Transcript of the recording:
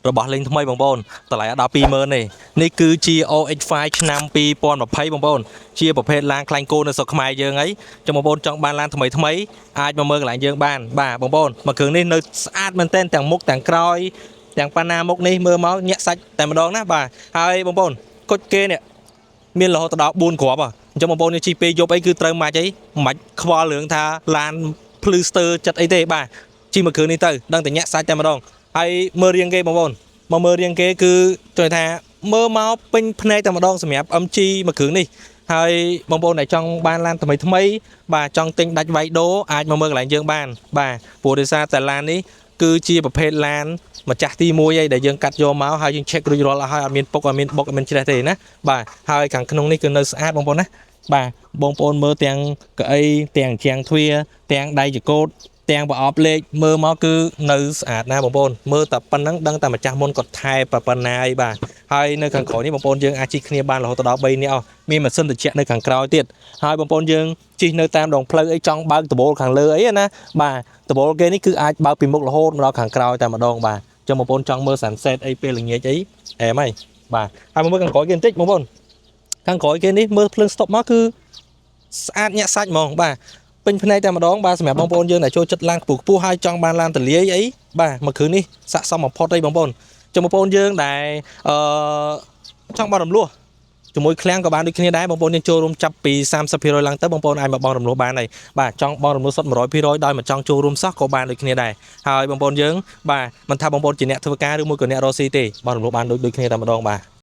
របស់លេងថ្មីបងប្អូនតម្លៃអត់ដល់20000ទេនេះគឺជា OX5 ឆ្នាំ2020បងប្អូនជាប្រភេទឡានខ្លាញ់គោនៅស្រុកខ្មែរយើងអីចឹងបងប្អូនចង់បានឡានថ្មីថ្មីអាចមកមើលកន្លែងយើងបានបាទបងប្អូនមួយគ្រឿងនេះនៅស្អាតមែនទែនទាំងមុខទាំងក្រោយទាំងប៉ាណាមុខនេះមើលមកញាក់សាច់តែម្ដងណាបាទហើយបងប្អូនគុជគេនេះមានរហូតដល់4គ្រាប់ហ៎អញ្ចឹងបងប្អូននេះជិះពេលយប់អីគឺត្រូវម៉ាច់អីមិនបាច់ខ្វល់រឿងថាឡានភ្លឺស្ទើរចិត្តអីទេបាទជិះមួយគ្រឿងនេះទៅដឹងតែញាក់សាច់តែម្ដង ហើយមើលរាងគេបងប្អូនមកមើលរាងគេគឺជួយថាមើលមកពេញភ្នែកតែម្ដងសម្រាប់ MG មួយគ្រឿងនេះហើយបងប្អូនដែលចង់បានឡានថ្មីថ្មីបាទចង់ទិញដាច់វៃដូអាចមកមើលកន្លែងយើងបានបាទព្រោះដោយសារតែឡាននេះគឺជាប្រភេទឡានម្ចាស់ទី1ឯដែលយើងកាត់យកមកហើយយើង check រួចរាល់អស់ហើយអត់មានពុកអត់មានបុកអត់មានច្រេះទេណាបាទហើយខាងក្នុងនេះគឺនៅស្អាតបងប្អូនណាបាទបងប្អូនមើលទាំងកៅអីទាំងជាងទ្វារទាំងដៃចកោត ទាំងប្រអប់លេខមើលមកគឺនៅស្អាតណាស់បងប្អូនមើលតែប៉ុណ្្នឹងដឹងតែម្ចាស់មុនគាត់ថែប៉ុណ្ណាអីបាទហើយនៅខាងក្រោយនេះបងប្អូនយើងអាចជិះគ្នាបានរហូតដល់3នាក់អស់មានម៉ាស៊ីនត្រជាក់នៅខាងក្រោយទៀតហើយបងប្អូនយើងជិះនៅតាមដងផ្លូវអីចង់បើកដបូលខាងលើអីណាបាទដបូលគេនេះគឺអាចបើកពីមុខរហូតមកដល់ខាងក្រោយតែម្ដងបាទចឹងបងប្អូនចង់មើល sunset អីពេលល្ងាចអីអែមហើយបាទហើយមកមើលខាងក្រោយគេបន្តិចបងប្អូនខាងក្រោយគេនេះមើលភ្លើង stop មកគឺស្អាតញាក់សាច់ហ្មងបាទ ពេញភ្នែកតែម្ដងបាទសម្រាប់បងប្អូនយើងដែលចូលចិត្តឡានខ្ពស់ខ្ពស់ហើយចង់បានឡានទលាយអីបាទមួយគ្រឿងនេះស័ក្តិសមបំផុតអីបងប្អូនចុះបងប្អូនយើងដែលអឺចង់បង់រំលោះជាមួយឃ្លាំងក៏បានដូចគ្នាដែរបងប្អូនយើងចូលរួមចាប់ពី30%ឡើងទៅបងប្អូនអាចមកបង់រំលោះបានហើយបាទចង់បង់រំលោះសុទ្ធ100%ដោយមិនចង់ចូលរួមសោះក៏បានដូចគ្នាដែរហើយបងប្អូនយើងបាទមិនថាបងប្អូនជាអ្នកធ្វើការឬមួយក៏អ្នករកស៊ីទេបង់រំលោះបានដូចដូចគ្នាតែម្ដងបាទ។